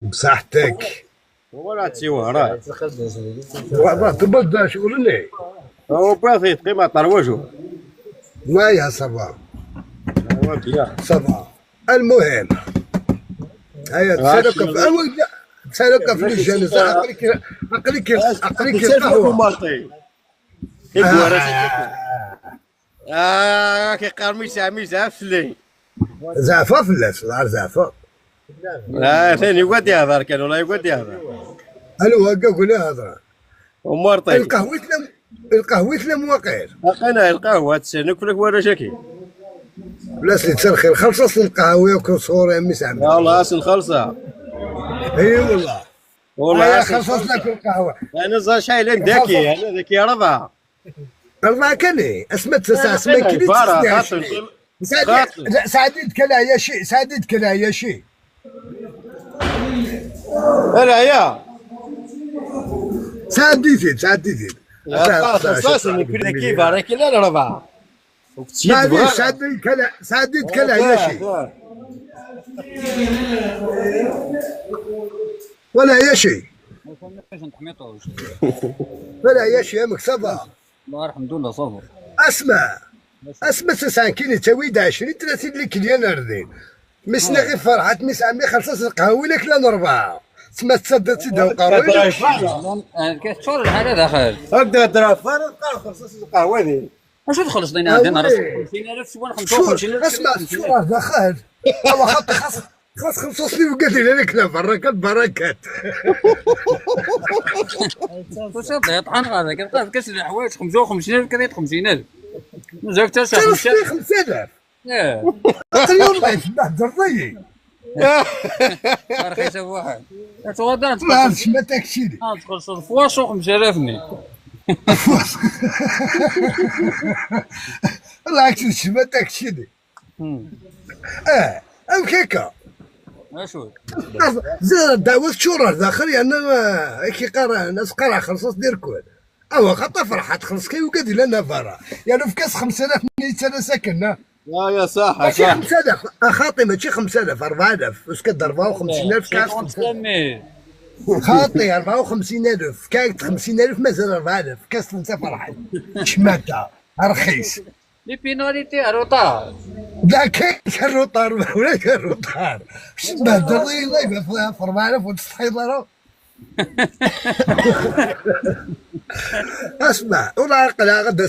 بصحتك. ولا تسيوه راه. تبدا شغلني. هو باثي قيمة طروجو. ما يا ça va. ça va. المهم هيا تسالك تسالك في الجنازة عقلك عقلك عقلك القهوة. كيقار ميسع ميسع فلي. زعفة فلاس زعفة. ثاني يقعد يهضر كان ولا يقعد يهضر. الو هكا قول يهضر. ومارطي. القهوة لم واقير. لقينا القهوة تسنك لك ولا شاكي. بلاص اللي تسال خلصت القهوة وكل صورة يا ميس عبد. والله اصل خلصة. اي والله. والله خلصت لك القهوة. انا زال شايل ذكي انا ذكي ربعة. ربعة كان اسمت تسع اسماء كلي سعديد كلا يا شي سعديد كلا يا شي. لا يا سعديد سعديد. خلصت كل كيف راك لا ربعة. معليش سعديد كلا سعديد كلا يا شي. ولا يا شي. ولا يا شي امك ça va. الله الحمد لله ça va. اسمع اسمع تسعة كيلو تاويد 20 30 اللي clients اردين. مسنا غير فرحات مس عمي خلصت القهوة لك لا ربعة. تسمى تصدق تسدها وقهوة. كتشور الحالة داخل. ابدا درافر خلصت القهوة ذي. واش تخلص لنا هذه نهار 50000 سوان 55000. اسمع شو داخل. والله خاطر خاص خاص 5 وقالت لي لك لا بركات بركات. واش يطحن هذا كتلقى كاس الحوايج 55000 كريت 50000. مازال حتى 5000. اه اليوم دري. رخيصة واحد. تغدا ما ما تاكسيني. تخلص فواصو 5000 ني. الله عكس ما تاكسيني. اه ام كيكا. اشو زاد الدعوة شورى داخل يعني كي قرا الناس قرا خلصت دير كل. او خاطر فرحة تخلص كي وكاد لا نفرة يعني في كاس 5000 ملي انا ساكن. لا يا صح ماشي 5000 خاطي ماشي 5000 4000 واش كدير 54000 كاس 5000 خاطي 54000 كاس 50000 مازال 4000 كاس انت فرحان شماتة رخيص les pénalités retard. لا كاين ال retard ولا كاين ال retard شبه دري الله يبقى في 4000 وتستحي راه. اسمع ولا عقل غدا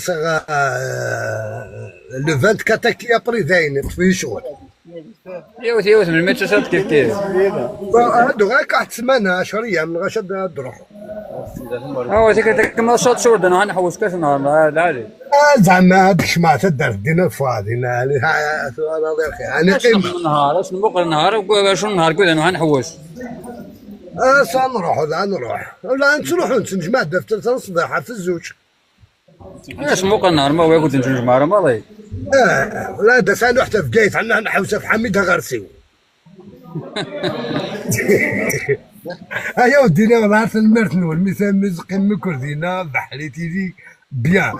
le 24 كي ابري ذاين في شغل. يوت يوت من الماتشات كيف كيف. هادو غير واحد سمانه 10 ايام من غاش تروح. اه تيك كما شاط شورد انا نحوس كاش نهار العادي. زعما هذيك شمعة تدار دينا الفاضي انا انا قيمة النهار اش نبقى النهار شنو النهار كذا انا نحوس. نروح ولا نروح ولا نروحوا نجمع دفتر الصباح في الزوج. اش موقع النهار ما هو كنت نجمع راه ماضي. لا دا سالو حتى في قايت عندنا نحوسه في حميده غرسيو. هيا ودينا والله عرفت المرت المثال مزقي مكردينا بحريتي لي بيان.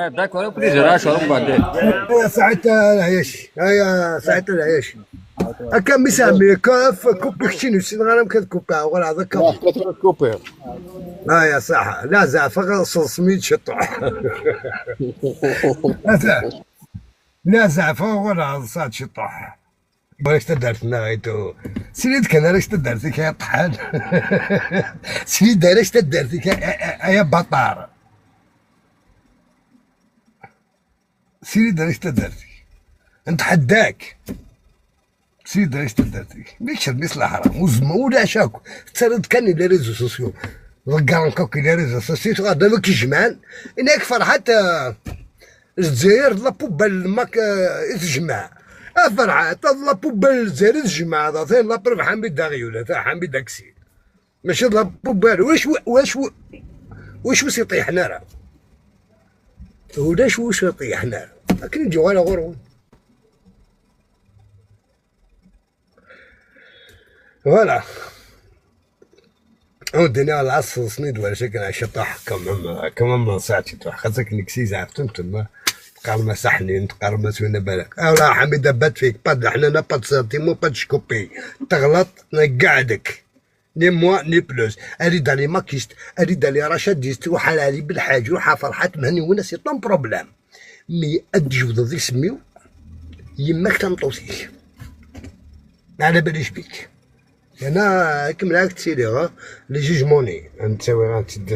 داكور بليزير اشرب بعدين. يا ساعة العياش هيا ساعة العياش. هكا مسامي كاف كوبي كشينو سين غير كتكوبا ولا هذا كوبي. يا صح لا زعفة سميت شطح. لا زعفة ولا صاد شطح. واش تدارت لنا غيتو سيريد كان علاش تدارتك يا طحان. سيريد علاش تدارتك يا بطار. سيريد علاش تدارتك نتحداك. سيد علاش تدارتك ميكش مثل حرام وزما ولا شاكو تسرد كان les réseaux sociaux ضكان كوكي les réseaux sociaux غادا ما كيجمعان هناك فرحات الجزائر la poubelle ماك تجمع فرحات la poubelle الجزائر تجمع هذا la preuve حميد داغيولا تاع حميد داكسي ماشي la poubelle. واش واش واش واش يطيحنا راه ولاش واش يطيحنا لكن نجيو على غرون voilà. ودينا على العصر سنيد ولا شي كان شطح كمان كمان ساعة شطح خاصك نكسي زعفتم تما تقارن سحنين تقارن سوينا بالك لا حميدة بات فيك pas حنا pas sentiments pas شكوبي تغلط نقعدك ni moins ni plus. اريد les makistes اريد les rachadistes روح على علي بالحاج روح فرحات مهني ولا c'est ton problème mais ادجو ذي سميو يماك تنطوسيك ما على باليش بيك. انا كمل تسيري les jugements نتساوي غنتد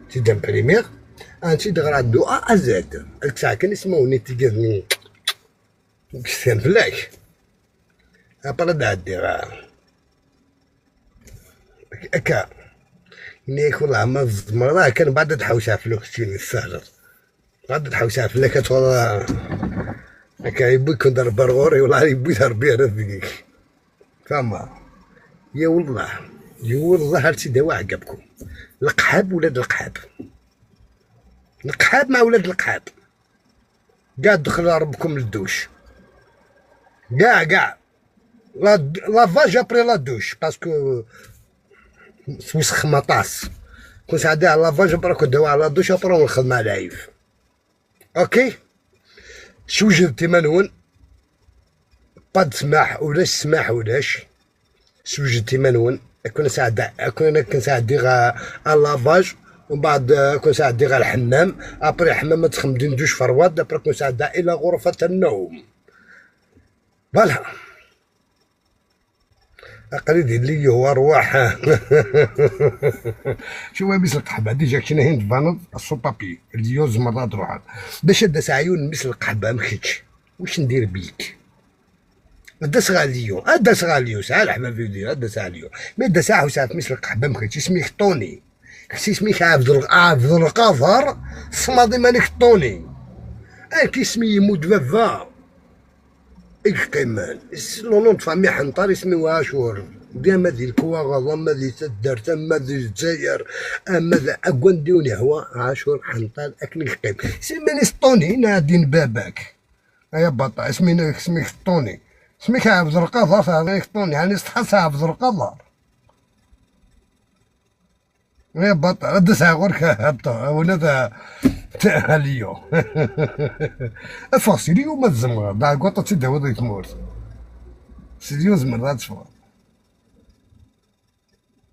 تد imprimer انت غرا de A à Z الساعة كان اسمه تيكزني كسان فلاك ابرا عدي اكا نيك والله ما الزمر كان بعد تحوسها في الوقت السهل بعد تحوسها في لك والله هكا يبوي كون ضرب برغوري والله يبوي ضربي رفقك فما يا والله يا والله هالسي دواء عقبكم القحاب ولاد القحاب القحاب مع ولاد القحاب كاع دخل ربكم للدوش كاع كاع lavage après la douche parce que وسخ مطاس كون ساعة lavage après كنت على la douche après الخدمة على عيف. OK شو جبتي منون pas سماح ولاش سماح ولاش شو جبتي منون كون ساعة كون كنساعد غا lavage ومن بعد كون ساعة غا الحمام après الحمام تخمدين douche froide après كون ساعة الى غرفة النوم voilà أقريد اللي هو ارواح. شو مثل القحبه déjà كاين هين تبانض ال sans-papiers اليوز مرات روحات باش دا عيون مثل القحبه مخيتش واش ندير بيك دا سغاليو دا سغاليو ساعة الحبة فيديو دا ساعة mais دا ساعة وساعة مثل القحبه مخيتش اسميك طوني خصي اسميك عبد القادر صمادي مالك طوني كي اسمي يموت بابا إقيمان le nom de famille حنطار اسمي عاشور ديما ذي الكواغ ما ذي تدار ما ذي الجزائر اما ذا اكوان ديوني هو عاشور حنطال اكل القيم سميني سطوني نادين باباك يا بطا اسمي اسميك سطوني اسميك عبد القادر هذاك طوني يعني استحس عبد القادر يا بطا رد ساعة غورك ولا تاع اليوم افاصي اليوم ما تزمر بعد قطة تداوي ضيك مورت سيديو زمر راه تفوت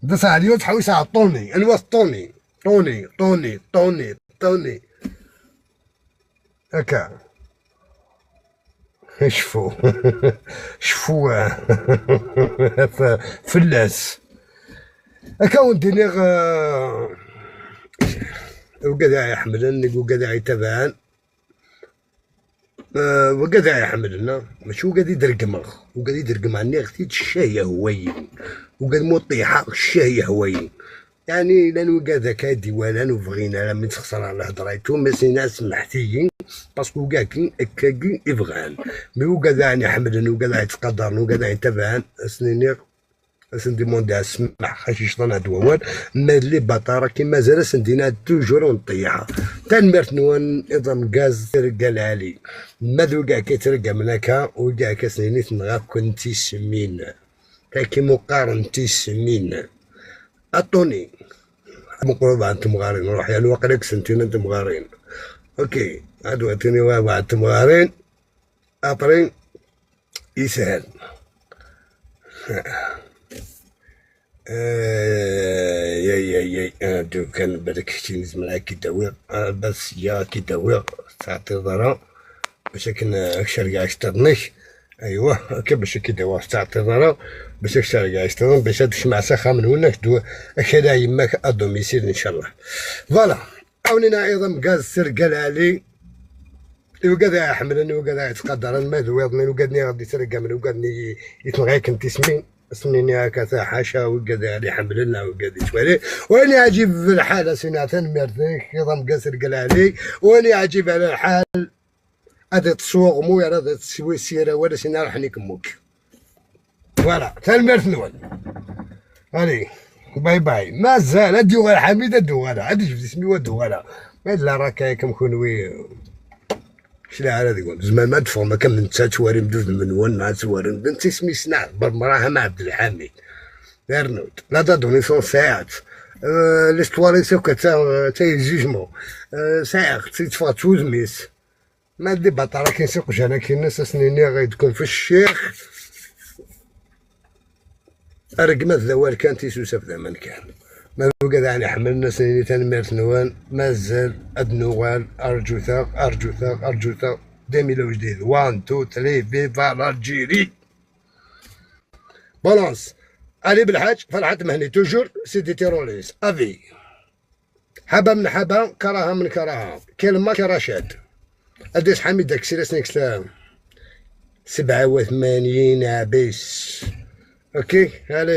دا ساعة اليوم تحوس على طوني انواع طوني طوني طوني طوني طوني هكا شفو شفو فلاس هكا ونديني وكذا يحملن وكذا يتبعن وكذا يحملنا ماشي وكذا يدرقمغ وكذا يدرقم عني غتي الشاية هوين وكذا مطيحة الشاية هوين يعني لان وكذا كادي ولا وبغينا لا من تخسر على هضريتو mais سينا سمحتيين parce que كاع كي اكاكي يبغان mais وكذا يعني حملن وكذا يتقدرن وكذا يتبعن سنينيغ سنديموندي السمح خاش شطان هاد ووال mais les bâtards كي مازال سندينا toujours ونطيحها تنمرت نوان نظام غاز ترقى العالي ماذا كاع كيترقى من هكا وكاع كسنيني تنغا كنتي سمين كي مقارن تي سمين اطوني مقرب عن تمغارين روح يعني وقريك سنتين انت مغارين OK هادو عطيني واحد تمغارين après يسهل. يا يا يا دو كان بالك شي نزمع كي داوي بس يا كي داوي تعطي ضرا باش كن اكشر كاع يشترنيش ايوا كي باش كي داوي تعطي ضرا باش اكشر كاع يشترن باش تسمع سخا من هناك دو اكشر يماك à domicile ان شاء الله. voilà عاونينا ايضا غاز سرقال علي وكذا يحملني وكذا يتقدر ما ذويضني وكذا غادي يترقى من وكذا يتنغيك كنت سمين سنيني هكا حاشا وكذا اللي حملنا وكذا شوالي واني عجيب في الحالة سنتين مرتين نظام قاسر قال علي واني عجيب على الحال هذا تسوق مو هذا تسوي سيره ولا سينا راح نكموك voilà ثان نول allez bye bye مازال هادي غير حميد هادي غالا هادي شفت اسمي وادي غالا لا راك كم كونوي شلا على ذيك زمان ما تفهم ما كان من تسواري مدود من ون تسواري بنت اسمي سنع برمراها مع عبد الحميد ارنود لا دوني سون ساعات l'histoire سوكا تا jugement ساعة تفا توزميس. ما دي بطارة كي نسيق جانا كي الناس سنيني غيدكم في الشيخ أرقمة الذوال كان تيسوسف ذا كان ما بقى يعني حملنا سنيني تنميرت نوان مازال أدنوال أرجوثا أرجوثا أرجوثا ديميلا وجديد 1 2 3 viva l'Algérie. balance علي بالحاج فرحات مهني toujours c'est des terroristes à vie. حبا من حبا كراهة من كراهة كلمة كرشاد أديس حميد داك سنيك سلام 87 عبيس. OK allez.